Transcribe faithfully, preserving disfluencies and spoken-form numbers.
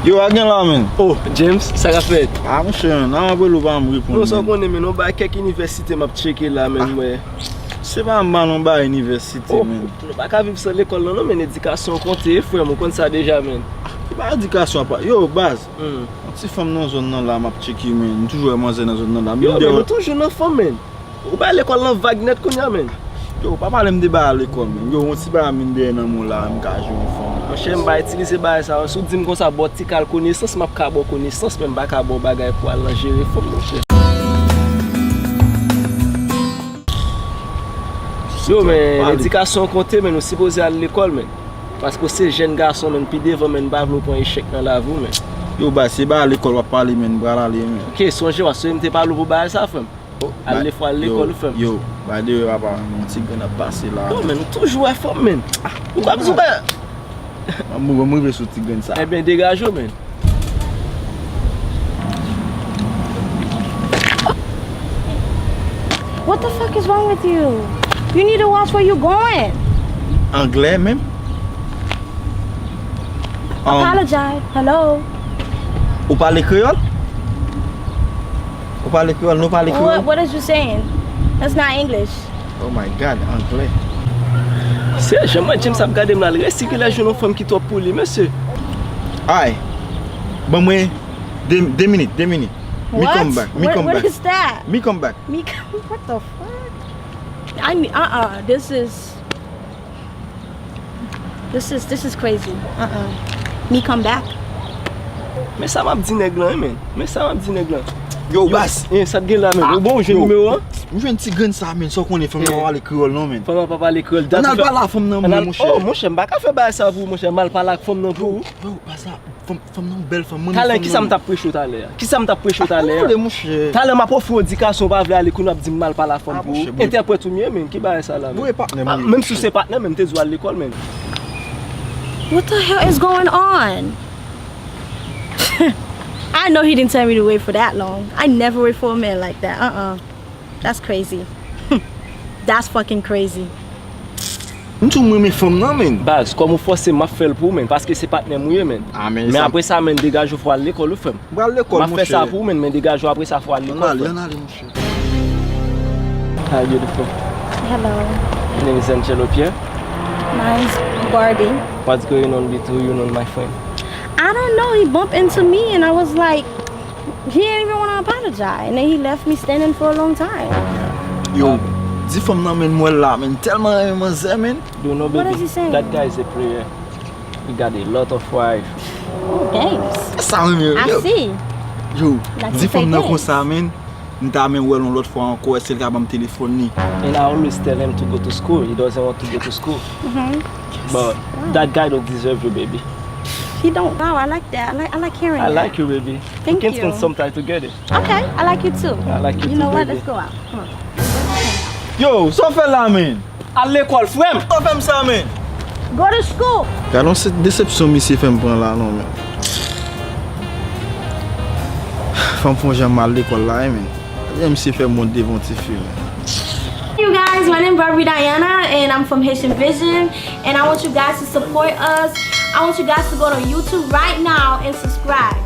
Yo, a gen la, men. Oh, James, sa k ap fèt? Ah, monchè, nan apre ou pa m reponn. Non, sa w konnen, men, yon bagay kèk inivèsite m ap tcheke la, men, mwen. Se pa m ba non bagay inivèsite, men. Nou pa ka viv san lekòl, non, non, men, edikasyon konte, frè m, ou konn sa deja, men. Ki bagay edikasyon apa? Yo, baz. Yon ti fanm nan zòn nan la, m ap tcheke, men. M toujou wè manzè nan zòn nan la. Yo, men, nou toujou nan fanm, men. Ou bay lekòl lan vag nèt kounye a, men. Yo, pa pale m de bagay lekòl, men. Yo, yon ti bagay m vin dèyè nan men w la, m ka jwe yon fanm la. Monchè, m pa itilize bagay sa yo. Si w di m konsa, ba w ti kal konesans, m ap ka ba w konesans, men m pa ka ba w bagay pou al nan jere fanm, monchè. Yo, men, edikasyon konte, men, ou sipoze al lekòl, men. Paske w se jèn gason, men, pi devan, men, m pa vle w pran echèk nan lavi w, men. Yo, baz, se bagay lekòl w ap pale, men, m pral ale, men. Ok, sonje w, a, se m te pale w pou bagay sa, frè m. Al lekòl, al lekòl, frè m. Yo, by the way, papa, yon ti grenn ap pase la. Yo, men, nou toujou wè fanm, men. Ah, ou pa bezwen ba. M rive sou ti grenn sa. Ebyen, degaje w, men. What the fuck is wrong with you? You need to watch where you going. Anglè menm? Um, Apologize. Hello. Ou pale kreyòl? Ou pale kreyòl? Nou pale kreyòl? What, what is you saying? That's not English. Oh my God, anglè. Se jan mwen James ap gade m la, l resi ki lè jwenn yon fanm ki twòp pou li, mesye. Ay, ban mwen de, de minit, de minit. Mi come back, mi come back. What? What, what is that? Mi come back. Mi come, what the fuck? I mean, uh-uh, this is This is, this is crazy. Uh-uh. Mi come back. Men sa m ap di nèg lan, men. Men sa m ap di nèg lan. Yo, baz. Eh, sa t gen la, men. Ou bon, ou jwenn nimewo an? M jwenn ti grenn sa, men. Sa w konnen, fanm nan pa pale kreyòl, non, men. Fanm nan pa pale kreyòl. Ann al pale ak fanm nan, monchè. Oh, monchè, m pa ka fè bagay sa pou ou, monchè. M al pale ak fanm nan pou ou. Yo, baz la. Fanm, fanm nan bèl fanm, mwen. Talè, kisa m t ap preche w talè a? Kisa m t ap preche w talè a? Talè, monchè. Talè m ap ofri w edikasyon, w pa vle ale, kounye a w ap di m m al pale ak fanm pou ou. Entèprèt ou m ye, men, ki bagay sa la, men? Mwen pa patnè m ye, monchè. Menm si w se patnè, men, m te di w al lekòl, men. What the hell is going on? I know he didn't tell me to wait for that long. I never wait for a man like that. Uh-uh. That's crazy. That's fucking crazy. M di w m renmen fanm nan, men. Baz, kòm ou fòse m, m ap fè l pou ou, men, paske se patnè m ou ye, men. Ah, men apre sa, men, degaje w, fò w al lekòl, wi, frè m. M pral lekòl, monchè. M ap fè sa pou ou, men, men degaje w, apre sa, fò w al lekòl, frè m. Ann ale, ann ale, monchè. Hi, beautiful. Hello. My name is Angelo Pierre. Mine's Barbie. What's going on between you and my friend? I don't know. He bumped into me and I was like, He didn't even wanna apologize, and then he left me standing for a long time. Yo, di fanm nan, men, m wè l la, men, tèlman renmen manzè, men. Do you know, baby, that guy is a player. He got a lot of wife. Oh, games. Sa renmen, yo. I see. Yo, di fanm nan konsa, men, m ta renmen wè l yon lòt fwa ankò, èske l ka ban m telefòn li? And I always tell him to go to school. He doesn't want to go to school. Mm-hmm. But that guy don't deserve you, baby. He don't. Wow, I like that. I like, I like hearing that. I like you, baby. Thank you. We can spend some time together. Okay, I like you too. I like you too, baby. You know what? Let's go out. Come on. Yo, sa w fè la, men? Al lekòl, frè m. Sa w fè m sa, men? Go to school. Gad yon se desepsyon misye fè m pran la, non, men. Fò m fè yon jan m al lekòl la, wi, men. Gad jan misye fè m wont devan ti fi, men. Hey you guys, my name is Barbie Diana and I'm from Haitian Vision, and I want you guys to support us. I want you guys to go to YouTube right now and subscribe.